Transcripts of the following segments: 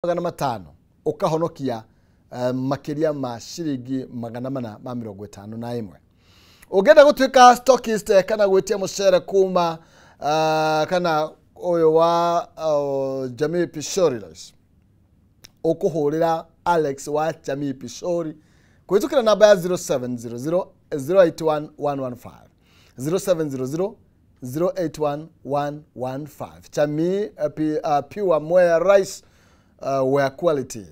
500 ũkahonokia makĩria ma ciringi 451. Ũngĩenda gũtuĩka stockist kana gwĩtia mũcere kuma kana ũyũ wa Jamii Pishori Rice, ũkũhũrĩra Alex wa Jamii Pishori kũhĩtũkĩra namba ya 0700 081 115, 0700 081 115. Jamii Pure Mwea Rice, where quality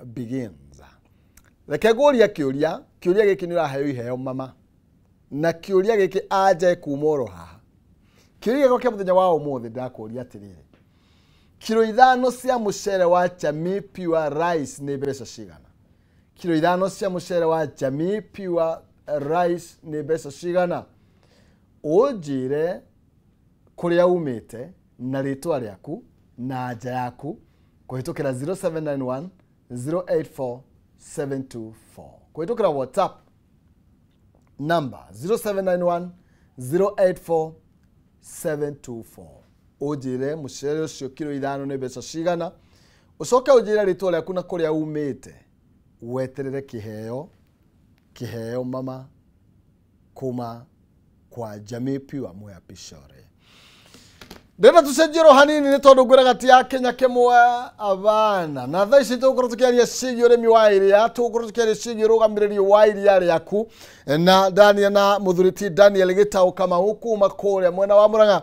begins. Reke ngũrie kĩũria, kĩũria gĩkĩ nĩ ũraheo iheo mama, na kĩũria gĩkĩ anja kuma oro haha. Kĩũria gĩakwa kĩa mũthenya wa ũmũthĩ, ndakũria atĩrĩrĩ, kiro 5 cia mũcere wa Jamii Pure Rice nĩ mbeca cigana? Kiro 5 cia mũcere wa Jamii Pure Rice nĩ mbeca cigana? Ũnjĩre kũrĩa umĩte na rĩtwa rĩaku na anja yaku kũhĩtũkĩra 0791 084 724, kũhĩtũkĩra WhatsApp number 0791 084 724. Ũnjĩre mũcere ũcio kiro 5 nĩ mbeca cigana, ũcoke ũnjĩre rĩtwa rĩaku na kũrĩa umĩte, weterere kĩheo, kĩheo mama kuma kwa Jamii Pure Mwea Pishori. Ndĩrenda tũcenjie oro hanini nĩ tondũ ngwĩraga ti ya Kenya kĩmwe abana, na thaa ici tũgũkorwo tũkĩaria ciĩgiĩ ũrĩmi wa iria, tũgũkorwo tũkĩaria ciĩgiĩ ũrũgamĩrĩri wa iria rĩaku, na ndania na mũthuri ti Daniel Gĩtaũ Kamau kuma kũrĩa mwena wa Murang'a,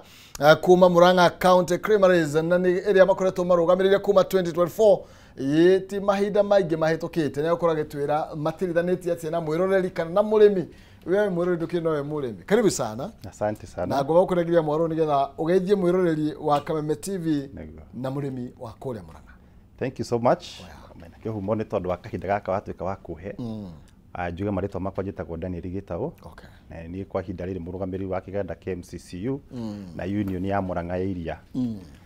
kuma Murang'a County Creameries, na nĩ ĩrĩa makoretwo marũgamĩrĩire kuma 2024. Ĩ ti mahinda maingĩ mahĩtũkĩte, nĩ agũkorwo agĩtwĩra matirithanĩtie atĩa na mwĩroreri kana na mũrĩmi. Wewe mwĩroreri ndũkĩrĩ nowe mũrĩmi, karibu sana. Asante sana. Na ngomba gũkũnengeria mwaro nĩgetha ũgeithie mwĩroreri wa Kameme TV Nĩguo. Na mũrĩmi wa kũrĩa Murang'a. Thank you so much. Mena kĩhumo nĩ tondũ wa kahinda gaka watuĩka wa kũhe. Njuge marĩtwa makwa njĩtagwo Daniel Gĩtaũ. Na niĩ kwa ihinda rĩrĩ mũrũgamĩrĩri wa kĩganda kĩa MCCU na union ya Murang'a ya iria.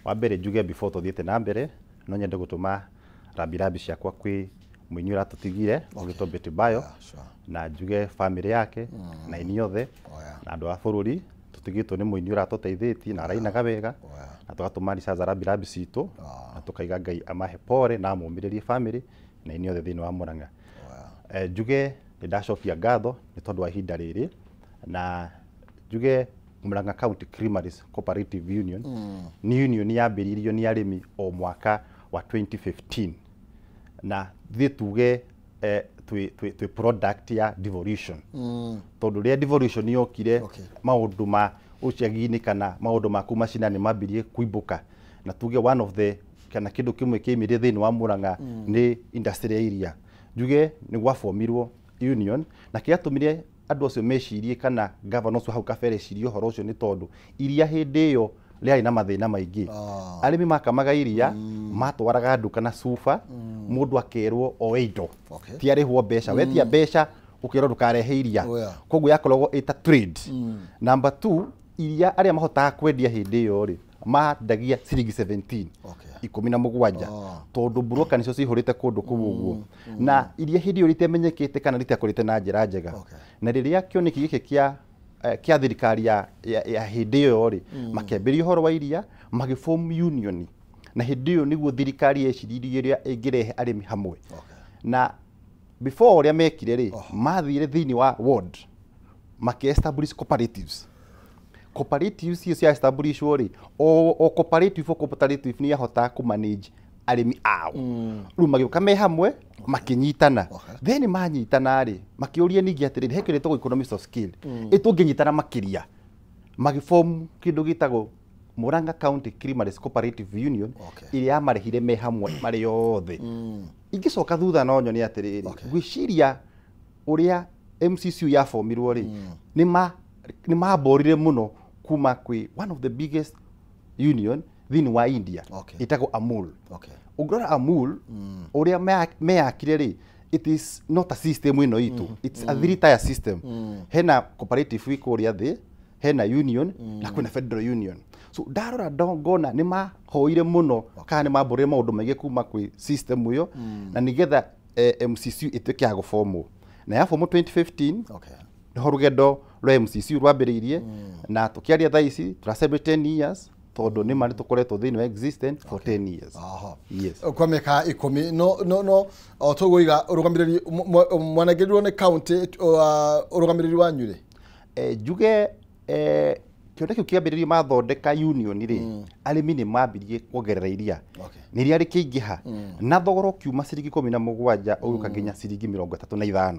Wa mbere njuge, before tũthiĩte na mbere, no nyende gũtũma rambirambi ciakwa kwĩ mũini ũratũtigire ũgĩtwo Betty Bayo, na njuge family yake na aini othe na andũ a bũrũri, tũtigĩtwo nĩ mũini ũratũteithĩtie na arainaga wega, na tũgatũma rica rambirambi citũ na tũkaiga Ngai amahe pore na amũmĩrĩrie family na aini othe thĩinĩ wa Murang'a. Njuge nĩ ndacokia ngatho nĩ tondũ wa ihinda rĩrĩ, na njuge Murang'a County Creameries Cooperative Union nĩ union yambĩrĩirio nĩ arĩmi o mwaka wa 2015, na thiĩ tuge twĩ product ya devolution, tondũ rĩrĩa devolution yokire, maũndũ ma ũcagi-inĩ kana maũndũ ma kuma macinani mambirie kuimbũka, na tuge one of the kana kĩndũ kĩmwe kĩaimĩrire thĩinĩ wa Murang'a nĩ industry ya iria. Njuge nĩ gwabomirwo union, na kĩrĩa gĩatũmire andũ acio mecirie kana governor ũcio hau kabere ecirie ũhoro ũcio nĩ tondũ iria hĩndĩ ĩyo rĩarĩ na mathĩna maingĩ. Arĩmi makamaga iria, matwaraga nduka na cuba, mũndũ akerwo oe indo, ti arĩhwo mbeca, wetia mbeca ũkerwo ndũkarehe iria. Koguo yakoragwo ĩta trade. Number two, iria arĩa mahotaga kwendia hĩndĩ ĩyo rĩ, mandagia ciringi 17, 17, tondũ broker nĩcio cihũrĩte kũndũ kũu ũguo, na iria hĩndĩ ĩyo rĩtiamenyekete kana rĩtiakũrĩte na njĩra njega. Na rĩrĩa kĩoneki gĩkĩ kĩa thirikari ya hĩndĩ ĩyo rĩ, makĩambĩrĩria ũhoro wa iria, magĩform union, na hĩndĩ ĩyo nĩguo thirikari yeciririe ũrĩa ĩngĩrehe arĩmi hamwe. Na before ũrĩa mekire rĩ, mathire thĩinĩ wa ward makĩ establish cooperatives. Cooperatives icio cia establishwo rĩ, o cooperative, o cooperative nĩ yahotaga kũ manage arĩmi ao. Rĩu magĩũka me hamwe makĩnyitana. Then manyitana rĩ, makĩũria ningĩ atĩrĩrĩ, he kĩndũ gĩtagwo economics of scale, ĩ tũngĩnyitana makĩria, magĩform kĩndũ gĩtagwo Murang'a County Creameries Cooperative Union, ĩrĩa yamarehire me hamwe marĩ othe. Ingĩcoka thutha no nyone atĩrĩrĩ, ngwĩciria ũrĩa MCCU yabomirwo rĩ, nĩ mamborire mũno kuma kwĩ one of the biggest union thĩinĩ wa India, ĩtagwo Amul. Ũngĩrora Amul ũrĩa meyakire rĩ, it is not a system ĩno itũ, it's a three tier system. Hena cooperative ĩ kũrĩa thĩ, hena union, na kwĩna federal union. So ndarora ngona nĩ mahoire mũno kana nĩ mamborire maũndũ maingĩ kuma kwĩ system ĩyo, na nĩgetha MCCU ĩtuĩke ya gũbomwo, na yabomwo 2015, niho rũgendo rwa MCCU rwambĩrĩirie. Na tũkĩaria thaa ici tũra celebrate 10 years. tondũ nĩ ma nĩ tũkoretwo thĩinĩ wa existent for 10 years. Yes. Kwa mĩaka 10 no o tũgũiga ũrũgamĩrĩri mwanengerirwo nĩ county ũrũgamĩrĩri wanyu rĩ? Njuge kĩoneki kĩu kĩambĩrĩrio mathondeka union rĩ, arĩmi nĩ mambirie kuongerera iria. Nĩ iria rĩkĩingĩha na thogora ũkiuma ciringi 17 ũgĩũka nginya ciringi 35.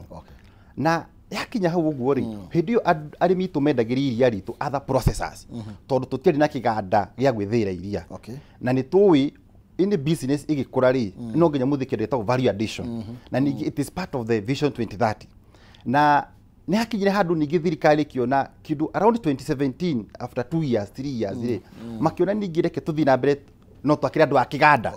Na yakinya hau ũguo rĩ, hĩndĩ ĩyo arĩmi itũ mendagĩria iria ritũ other processors, tondũ tũtiarĩ na kĩganda gĩa gwĩthĩĩra iria. Na nĩ tũĩ any business ĩgĩkũra rĩ, no nginya mũthĩ kĩndũ gĩtagwo value addition. Na ningĩ it is part of the vision 2030. Na nĩ hakinyire handũ ningĩ thirikari ĩkĩona kĩndũ around 2017 after 2 years 3 years rĩ, makĩona ningĩ reke tũthiĩ na mbere no twakĩre andũ a kĩganda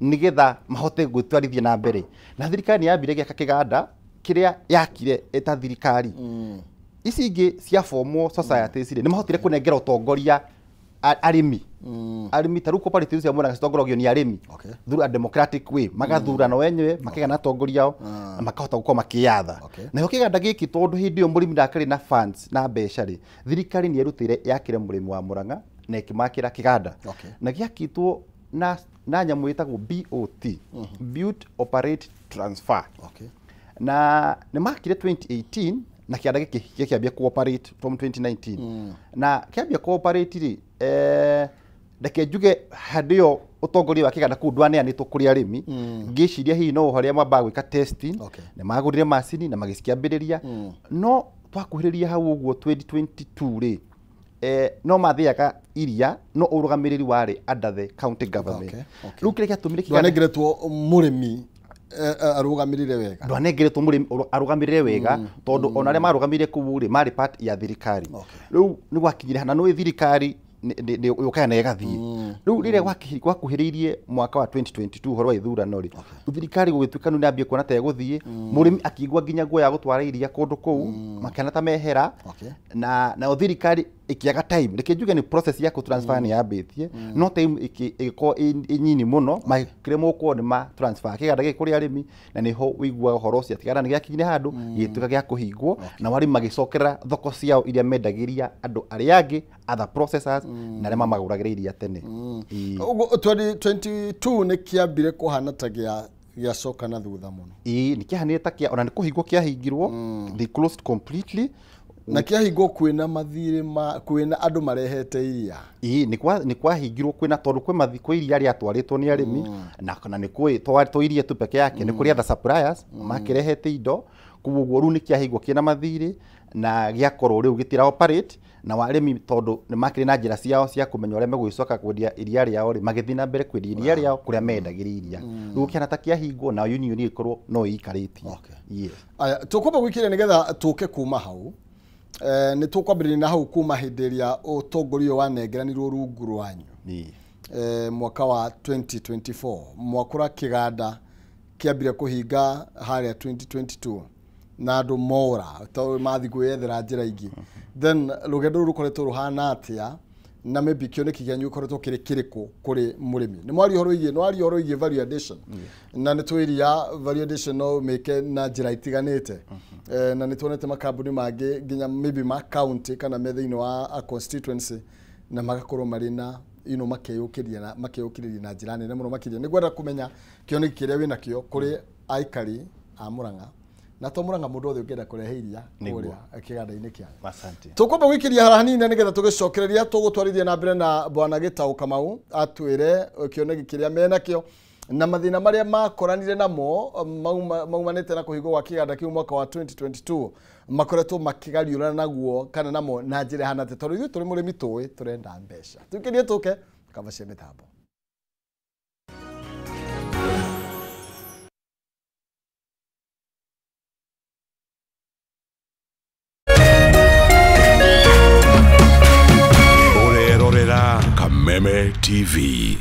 nĩgetha mahote gwĩtwarithia na mbere. Na thirikari nĩ yambire gĩaka kĩganda kĩrĩa yakire ĩta thirikari. Ici ingĩ cia formal societies rĩ, nĩ mahotire kũnengera ũtongoria arĩmi. Arĩmi ta rĩu cooperative cia Murang'a citongoragio nĩ arĩmi through a democratic way, magathurana wenyewe makĩgĩa na atongoria ao na makahota gũkorwo makĩyatha. Nayo kĩganda gĩkĩ tondũ hĩndĩ ĩyo mũrĩmi ndakĩrĩ na funds na mbeca rĩ, thirikari nĩ yerutĩire yakĩre mũrĩmi wa Murang'a na ĩkĩmakĩra kĩganda. Na gĩakĩtwo na nyamũ ĩtagwo BOT, Build Operate Transfer. Na nĩ makire 2018 na kĩganda gĩkĩ gĩkĩambia cooperate from 2019. Na kĩambia cooperate rĩ, reke njuge handĩ ĩyo ũtongoria wa kĩganda kũu ndwaneanĩtwo kũrĩ arĩmi. Ngĩciria hihi no harĩa mambaga gwĩka testing, nĩ magũrire macini na magĩciambĩrĩria. No twakuhĩrĩria hau ũguo 2022 rĩ, no mathiaga iria no ũrũgamĩrĩri warĩ under the county government. Rĩu kĩrĩa gĩatũmire kĩganda ndwanengeretwo mũrĩmi arũgamĩrĩre wega, ndwanengeretwo mũrĩmi arũgamĩrĩre wega, tondũ ona arĩa marũgamĩrĩire kũu rĩ marĩ part ya thirikari. Rĩu nĩ gwakinyire na nĩ thirikari yũkaga na ĩgathiĩ. Rĩu rĩrĩa gwakuhĩrĩirie mwaka wa 2022 ũhoro wa ithurano rĩ, thirikari gũgĩtuĩka nĩ yambie kuona ta ĩgũthiĩ, mũrĩmi akĩigua nginya guoya gũtwara iria kũndũ kũu, makĩona ta mehera, na nayo thirikari ĩkĩaga time. Reke njuge nĩ process ya kũ-transfer nĩ yambĩtie, no time ĩgĩkorwo ĩ nyinyi mũno, makĩremwo gũkorwo nĩ ma transfer kĩganda gĩkĩ kũrĩ arĩmi, na nĩho ũiguaga ũhoro ũcio atĩ kĩganda nĩ gĩakinyire handũ gĩgĩtuĩka gĩa kũhingwo, na arĩmi magĩcokerera thoko ciao iria mendagĩria andũ arĩa angĩ other processors na arĩa mamagũragĩra iria tene. Ũguo 2022 nĩ kĩambire kũhana ta gĩacoka na thutha mũno. Ĩĩ, nĩ kĩahanire ta kĩa, ona nĩ kũhingwo kĩahingirwo, they closed completely. Na kĩahingwo kwĩna mathirĩ ma kwĩna andũ marehete iria. Ĩĩ, nĩ kwahingirwo kwĩna tondũ kwĩ kwĩ iria rĩatwarĩtwo nĩ arĩmi, na nĩ kwĩ to iria tu peke yake, nĩ kũrĩ other suppliers makĩrehete indo, koguo rĩu nĩ kĩahingwo kĩna mathirĩ na gĩakorwo rĩu gĩtira operate, na arĩmi tondũ nĩ makĩrĩ na njĩra ciao cia kũmenya ũrĩa megũgĩcoka kwendia iria rĩao rĩ, magĩthiĩ na mbere kwendia iria rĩao kũrĩa mendagĩria iria. Rĩu kĩhana ta kĩahingwo na union ĩgĩkorwo no ĩikarĩtie. Yes. Aya, tũkwamba gwĩkĩra nĩgetha tũke kuma hau. Nĩ tũkwambĩrĩria na hau kuma hĩndĩ ĩrĩa ũtongoria wanengeranirwo rungu rwanyu mwaka wa 2024, mwakũra kĩganda kĩambire kũhinga harĩa 2022 na andũ mora tondũ mathiĩ kwĩyethera njĩra ingĩ. Then rũgendo rũrũ rũkoretwo rũhana atĩa, na maybe kĩoneki kĩanyu gĩkoretwo kĩrĩ kĩrĩkũ kũrĩ mũrĩmi? Nĩ mwaria ũhoro wĩgiĩ, nĩ waria ũhoro wĩgiĩ value addition, na nĩ tũĩ value addition no mĩke na njĩra itiganĩte, na nĩ tuonete makambuni mangĩ nginya maybe ma county kana me thĩinĩ wa a constituency na magakorwo marĩ na makeyũkĩria na makeyũkĩrĩria na njĩra nene mũno makĩria. Nĩ ngwenda kũmenya kĩoneki kĩrĩa wĩnakĩo kũrĩ aikari a Murang'a, na to Murang'a mũndũ wothe ũngĩenda kũrehe iria kũrĩa kĩganda-inĩ kĩanyu. Asante. Tũkwamba gwĩkĩria hara hanini nĩgetha tũgĩcokereria tũgũtwarithia na mbere na Bwana Gĩtaũ Kamau atwĩre kĩoneki kĩrĩa menakĩo na mathĩna marĩa makoranire namo maumanĩte na kũhingwo gwa kĩganda kĩu mwaka wa 2022 makoretwo makĩgariũrana naguo kana namo na njĩra ĩhana atĩa, tondũ ithuĩ tũrĩ mũrĩmi tũĩ tũrenda mbeca. Tũikĩrie tũke kaba cia mĩtambo. Kameme TV.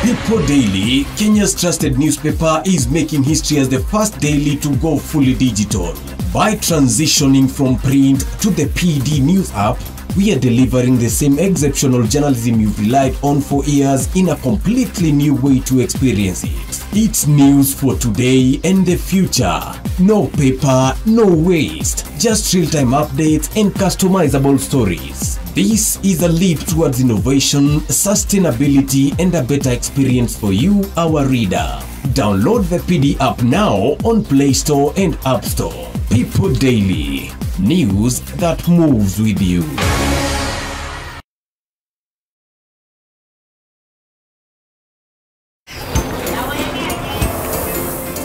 People Daily, Kenya's trusted newspaper, is making history as the first daily to go fully digital. By transitioning from print to the PD News app, we are delivering the same exceptional journalism you've relied on for years in a completely new way to experience it. It's news for today and the future. No paper, no waste. Just real-time updates and customizable stories. This is a leap towards innovation, sustainability, and a better experience for you, our reader. Download the PD app now on Play Store and App Store. People Daily, news that moves with you.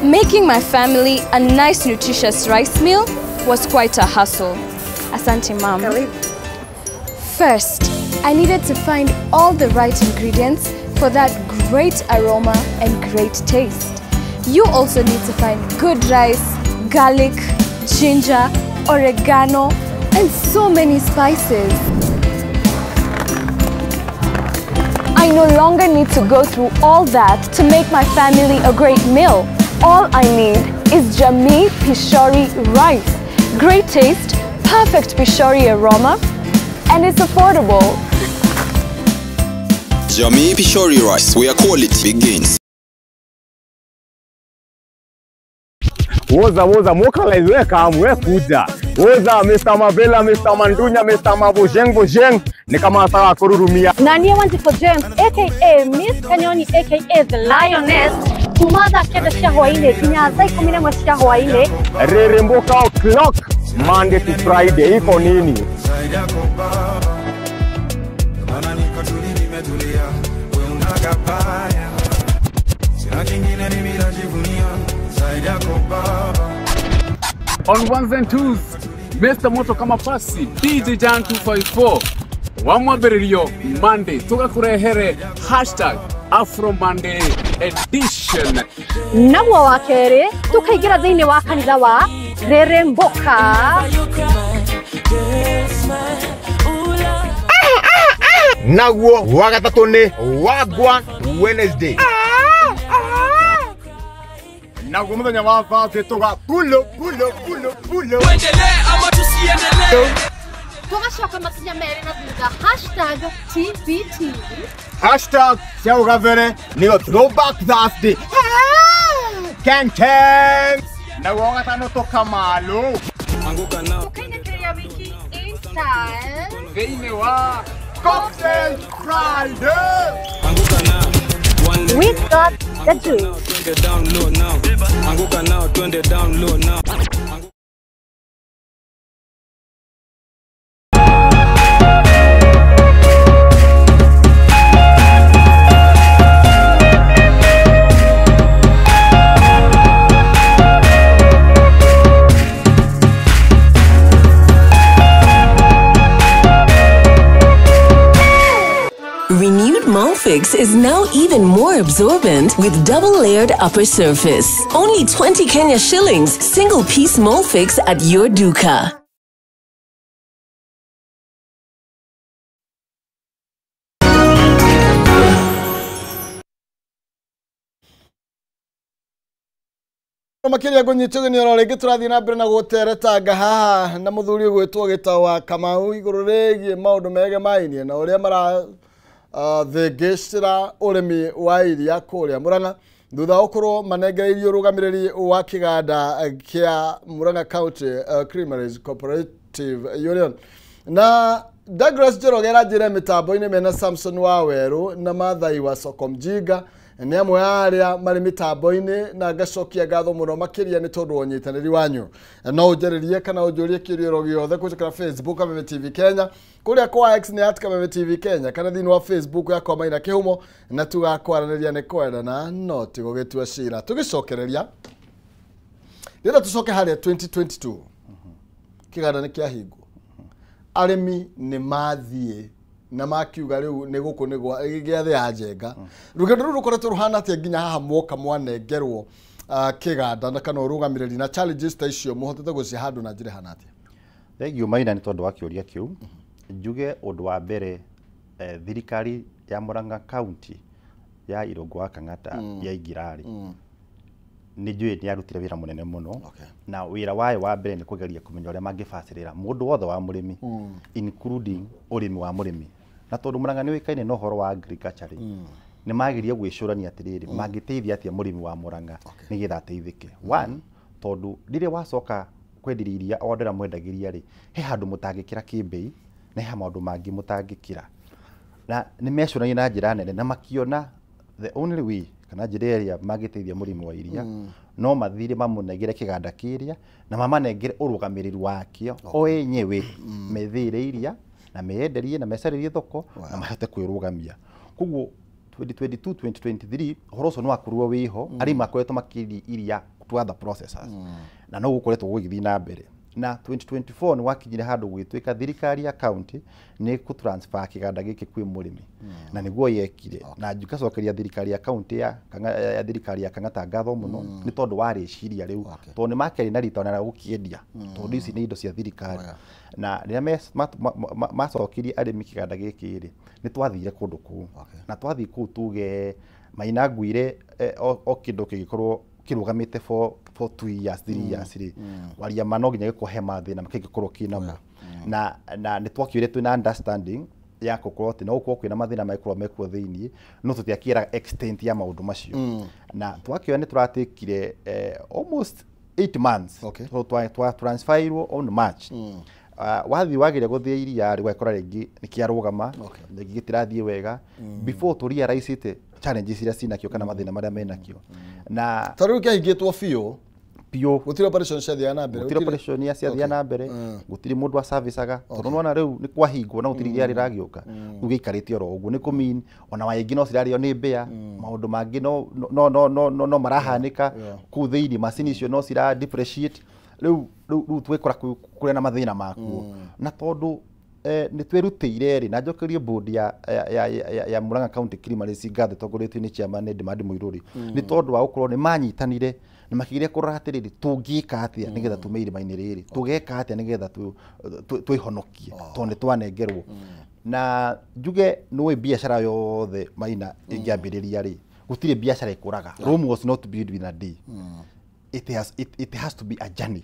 Making my family a nice nutritious rice meal was quite a hustle. Asante, Mom. First, I needed to find all the right ingredients for that great aroma and great taste. You also need to find good rice, garlic, ginger, oregano, and so many spices. I no longer need to go through all that to make my family a great meal. All I need is Jamii Pishori rice. Great taste, perfect Pishori aroma, and it's affordable. Jamii Pishori rice, where quality begins. Woza woza mokala weka amwe kuja. Woza Mr. Mavela, Mr. Mandunya, Mr. Mabojeng Bojeng ni kama sawa kururumia. Nanie Wanjiku James aka Miss Kanyoni aka The Lioness. Kumaza kenda cia hwaini kinya thaa 11 cia hwaini. Reremboka o'clock Monday to Friday iko nini? On ones and twos, Mr. Moto kama pasi, DJ Jan 254, wamwambiririo Monday, tugakurehere hashtag Afro Monday edition. Naguo wa kerĩ tukaingĩra thĩinĩ wa kanitha wa Reremboka. Naguo wa gatatũ nĩ Wagwan Wednesday. Naguo muthenya wa Thursday tuga pulo pulo pulo pulo. Tuendelee ama tusiendelee? Tugacoka makinya merĩ na thutha hashtag TBT. Hashtag cia ũgabere nĩyo Throwback Thursday. Ken Ken. Naguo wa gatano tukamalo. Tukainĩkĩrĩria wiki in style. Thĩinĩ wa Cocktail Friday. We got the juice. Anguka nao, twende down low now. Renewed Molfix is now even more absorbent with double-layered upper surface. Only 20 Kenya shillings, single-piece Molfix at your duka. Makiria ngũnyitwo nĩ oro rĩngĩ tũrathiĩ na mbere na gũteretanga haha na mũthuri ũgwĩtwo Gĩtaũ wa Kamau igũrũ rĩgiĩ maũndũ megemainie na ũrĩa mara thengecera ũrĩmi wa iria kũrĩa Murang'a thutha wa gũkorwo manengereirio ũrũgamĩrĩri wa kĩganda kĩa Murang'a County Creameries Cooperative Union. Na Douglas Njoroge aranjĩra mĩtambo-inĩ mena Samson Wawerũ na Mathai wa Soko Mjinga nĩ amwe a arĩa marĩ mĩtambo-inĩ na ngacokia ngatho mũno makĩria nĩ tondũ wa ũnyitanĩri wanyu. No ũnjarĩrie kana ũnjũrie kĩũria oro gĩothe kũhĩtũkĩra Facebook Kameme TV Kenya, kũrĩa kwa X nĩ @Kameme TV Kenya, kana thĩinĩ wa Facebook yakwa Maina Kĩhumo, na tugakwaranĩria nĩ kwendana no ti gũgĩtua cira. Tũgĩcokereria rĩrĩa tũcoke harĩa 2022 kĩganda nĩ kĩahingwo, arĩmi nĩ mathiĩ na makiuga rĩu nĩ gũkũ nĩ gĩathĩ ya njenga. Rũgendo rũrũ rũkoretwo rũhana atĩa nginya haha mwoka mwanengerwo kĩganda na kana ũrũgamĩrĩri na challenges ta icio mũhotete gũcihandũ na njĩra ĩhana atĩa? Thengiũ Maina nĩ tondũ wa kĩũria kĩu. Njuge ũndũ wa mbere, thirikari ya Murang'a County ya Irũngũ wa Kang'ata yaingĩra rĩ, nĩ njũĩ nĩ yarutire wĩra mũnene mũno. Na wĩra wayo wa mbere nĩ kũgeria kũmenya ũrĩa mangĩbacĩrĩra mũndũ wothe wa mũrĩmi, including ũrĩmi wa mũrĩmi. Na tondũ Murang'a nĩ ũĩkaine na ũhoro wa agriculture rĩ, nĩ magirie gwĩcũrania atĩrĩrĩ, mangĩteithia atĩa mũrĩmi wa Murang'a nĩgetha ateithĩke. One, tondũ rĩrĩa wacoka kwenderia iria o andũ arĩa mwendagĩria rĩ, he handũ mũtangĩkĩra kĩmbei Na he maũndũ mangĩ mũtangĩkĩra. Na nĩ mecũrania na njĩra nene na makiona the only way kana njĩra ĩrĩa mangĩteithia mũrĩmi wa iria no mathire mamũnengere kĩganda kĩrĩa na mamanengere ũrũgamĩrĩri wakĩo o enyewe, methĩre iria na meyenderie na mecarĩrie thoko na mahote kwĩrũgamia. Koguo 2022 2023 ũhoro ũcio nĩ wakorirwo wĩho, arĩmi makoretwo makĩendia iria to other processors na no gũkoretwo gũgĩthiĩ na mbere. Na 2024 nĩ wakinyire handũ gũgĩtuĩka thirikari ya county nĩ kũ transfer kĩganda gĩkĩ kwĩ mũrĩmi, na nĩguo yekire. Na ngacokeria thirikari ya county ya thirikari ya Kang'ata ngatho mũno nĩ tondũ wa rĩciria rĩu, tondũ nĩ makĩarĩ na rita ona rĩa gũkĩendia, tondũ ici nĩ indo cia thirikari. Na rĩrĩa macokirie arĩmi kĩganda gĩkĩ rĩ, nĩ twathire kũndũ kũu, na twathiĩ kũu tuge Maina ngwire o kĩndũ kĩngĩkorwo kĩrũgamĩte for 2 years, 3 years rĩ, waria ma no nginya gĩkorwo he mathĩna kĩngĩkorwo kĩnamo. Na nĩ twakĩũire twĩna understanding ya gũkorwo atĩ no gũkorwo kwĩna mathĩna mangĩkorwo mekuo thĩiniĩ, no tũtiakĩra extent ya maũndũ macio. Na twakĩoya nĩ tũratekire almost 8 months, tondũ twa transferirwo on March. Wathiĩ wagĩria gũthĩa iria rĩ, ũgakora rĩngĩ nĩ kĩarũgama, rĩngĩ gĩtirathiĩ wega before tũ realize challenges iria cinakio kana mathĩna marĩa menakio. Na Ta rĩu kĩahingĩtwo biũ? Biũ. Gũtirĩ operation ciathiaga na mbere? Gũtirĩ operation ya ciathiaga na mbere, gũtirĩ mũndũ aservicaga, tondũ nĩwona rĩu nĩ kwahingwo na gũtirĩ iria rĩragĩũka, rĩu gĩikarĩte oro ũguo, nĩ kũmean ona wa ingĩ no cirarĩo nĩ mbĩa, maũndũ mangĩ no marahanĩka kũu thĩinĩ, macini icio no cira depreciate. Rĩu twĩkora kũrĩ na mathĩna makuo. Na tondũ nĩ twĩrutĩire rĩ, na njokerie board ya Murang'a County Creameries ngatho ĩtongoretio nĩ chairman Edmund Muiruri, nĩ tondũ wa gũkorwo nĩ manyitanire na makĩgeria kũrora atĩrĩrĩ, tũngĩka atĩa nĩgetha tume irima-inĩ rĩrĩ, tũgeka atĩa nĩgetha twĩhonokie, tondũ nĩ twanengerwo. Na njuge nĩũĩ biacara yothe Maina ĩngĩambĩrĩria rĩ, gũtirĩ biacara ĩkũraga. Rome was not built in a day. It has to be a journey.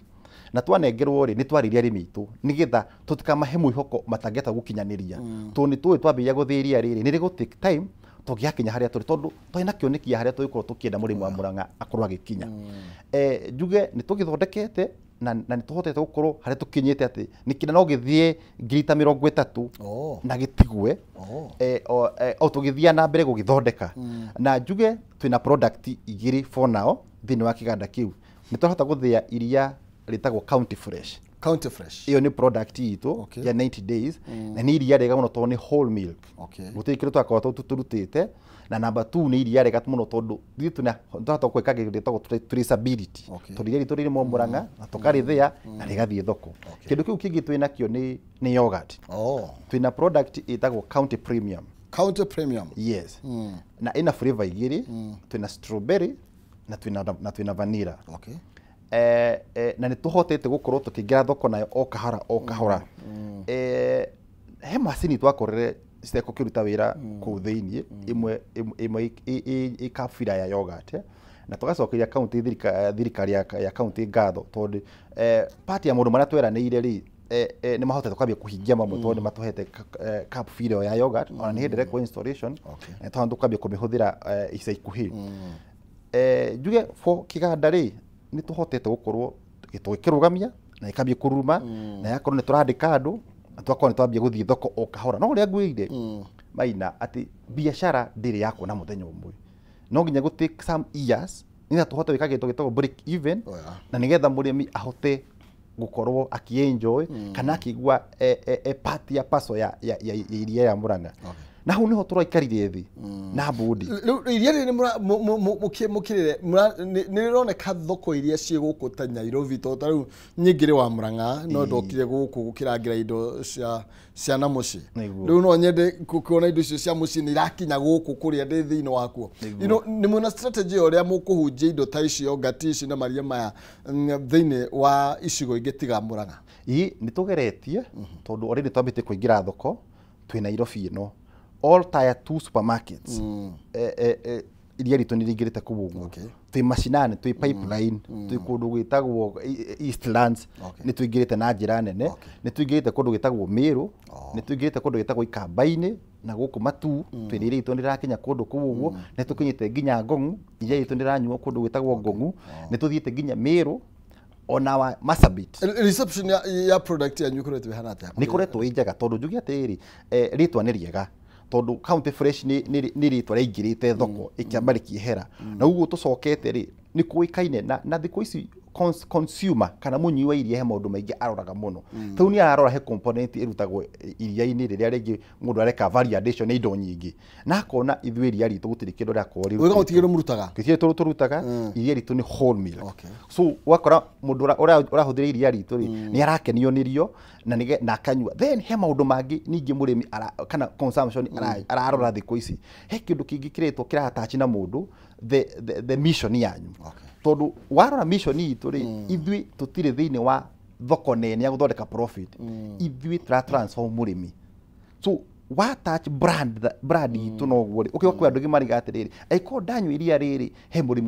Na twanengerwo rĩ, nĩ twaririe arĩmi aitũ nĩgetha tũtikamahe mwĩhoko matangĩhota gũkinyanĩria, tondũ nĩ tũĩ twambĩrĩria gũthĩa iria rĩrĩ nĩ rĩgũ take time tũngĩgakinya harĩa tũrĩ, tondũ twarĩ na kĩoneki ya harĩa tũgĩkorwo tũkĩenda mũrĩmi wa Murang'a akorwo agĩkinya. Njuge nĩ tũgĩthondekete na nĩ tũhotete gũkorwo harĩa tũkinyĩte atĩ nĩ kĩna no gĩthiĩ ngiri ta 30 na gĩtigwe o tũgĩthiĩ na mbere gũgĩthondeka. Na njuge twĩna product igĩrĩ for now thĩinĩ wa kĩganda kĩu. Nĩ twahota gũthĩa iria rĩtagwo County Fresh. County Fresh. Iyo nĩ product itũ ya 90 days, na nĩ iria rĩega mũno tondũ nĩ whole milk. Gũtirĩ kĩndũ twakorwo tũrutĩte. Na number 2 nĩ iria rĩega mũno tondũ ithuĩ twahota gwĩka kĩndũ gĩtagwo traceability. Tondũ iria ritũ rĩrĩ Murang'a na tũkarĩthĩa na rĩgathiĩ thoko. Kĩndũ kĩu kĩngĩ twĩ nakĩo nĩ yogurt. Twĩna product ĩtagwo County Premium. County Premium. Yes. Na ĩna flavor igĩrĩ, twĩna strawberry na twĩna vanilla. Na nĩ tũhotete gũkorwo tũkĩingĩra thoko nayo o kahora o kahora. He macini twakorire citekũkĩruta wĩra kũu thĩiniĩ, ĩmwe ĩkabira ya yogurt, na tũgacokeria county thirikari ya county ngatho tondũ part ya maũndũ marĩa tweranĩire rĩ, nĩ mahotete kwambia kũhingia mamwe, tondũ nĩ matũhete cup filler ya yogurt, ona nĩ hĩndĩ ĩrekwo installation, na tondũ tũkambia kũmĩhũthĩra ica ikuhĩ. Njuge for kĩganda rĩ, nĩ tũhotete gũkorwo tũgĩkĩrũgamia na ĩkambia kũruruma, na yakorwo nĩ tũrandĩka andũ na twakorwo nĩ twambia gũthiĩ thoko o kahora. No ũrĩa ngwĩrire Maina atĩ biacara ndĩrĩ ya kuona mũthenya ũmwe, no nginya gũ take some years nĩgetha tũhote gwĩka kĩndũ gĩtagwo break even, na nĩgetha mũrĩmi ahote gũkorwo akĩenjoy kana akĩigua part ya parcel ya iria ya Murang'a. Na hau niho tũraikarire thĩ na bodi. Rĩu iria rĩrĩ mũkĩrĩre nĩ rĩroneka thoko iria ciĩ gũkũ ta Nairobi, tondũ ta rĩu nyingĩ rĩ wa Murang'a no ndokire gũkũ gũkĩrangĩra indo cia na mũciĩ. Rĩu no nyende kuona indo icio cia mũciĩ nĩ irakinya gũkũ kũrĩa ndĩ thĩinĩ wakuo. Nĩ mwĩna strategy ya ũrĩa mũkũhunjia indo ta icio, ngati ici na maria maya thĩinĩ wa icigo ingĩ tiga Murang'a? Ĩ nĩ tũgeretie, tondũ already twambĩtie kũingĩra thoko twĩ Nairobi ĩno, all tier 2 supermarkets iria ritũ nĩ rĩingĩrĩte kũu ũguo. Twĩ mashinani, twĩ pipeline, twĩ kũndũ gwĩtagwo Eastlands, nĩ tũingĩrĩte na njĩra nene, nĩ tũingĩrĩte kũndũ gwĩtagwo Meru, nĩ tũingĩrĩte kũndũ gwĩtagwo Ikamba-inĩ na gũkũ Matuu, twĩ iria ritũ nĩ rĩrakinya kũndũ kũu ũguo, nĩ tũkinyĩte nginya Ngong'u, iria ritũ nĩ rĩranyuo kũndũ gwĩtagwo Ngong'u, nĩ tũthiĩte nginya Meru, Ona wa Marsabit. Reception ya product yanyu ikoretwo ĩhana atĩa? Nĩ koretwo ĩ njega tondũ njuge atĩrĩrĩ, rĩtwa nĩ rĩega tondũ County Fresh nĩ rĩtwa rĩaingĩrĩte thoko ĩkĩamba rĩkĩehera, na ũguo tũcokete rĩ nĩ kũĩkaine na thikũ ici consumer kana mũnyui wa iria he maũndũ maingĩ aroraga mũno. Tau nĩ ararora he component ĩrutagwo iria-inĩ rĩrĩa rĩngĩ mũndũ areka value addition nĩ indo nyingĩ, na akona ithuĩ iria ritũ gũtirĩ kĩndũ rĩakorwo rĩrutĩtwo. Ũiga gũtirĩ kĩndũ mũrutaga? Gũtirĩ kĩndũ tũrutaga, iria ritũ nĩ whole milk. So ũgakora mũndũ ũrahũthĩra iria ritũ rĩ nĩ arakenio nĩrĩo na akanyua. Then he maũndũ mangĩ ningĩ mũrĩmi kana consumption ararora thikũ ici. He kĩndũ kĩngĩ kĩretwo kĩratachi na mũndũ the mission yanyu. Tondũ warora mission itũ rĩ, ithuĩ tũtirĩ thĩinĩ wa thoko nene ya gũthondeka profit, ithuĩ tũra transform mũrĩmi. So wa touch brand itũ noguo rĩ, ũkĩũka kwĩ andũ angĩ mariga atĩrĩrĩ, angĩkorwo ndanyua iria rĩrĩ he mũrĩmi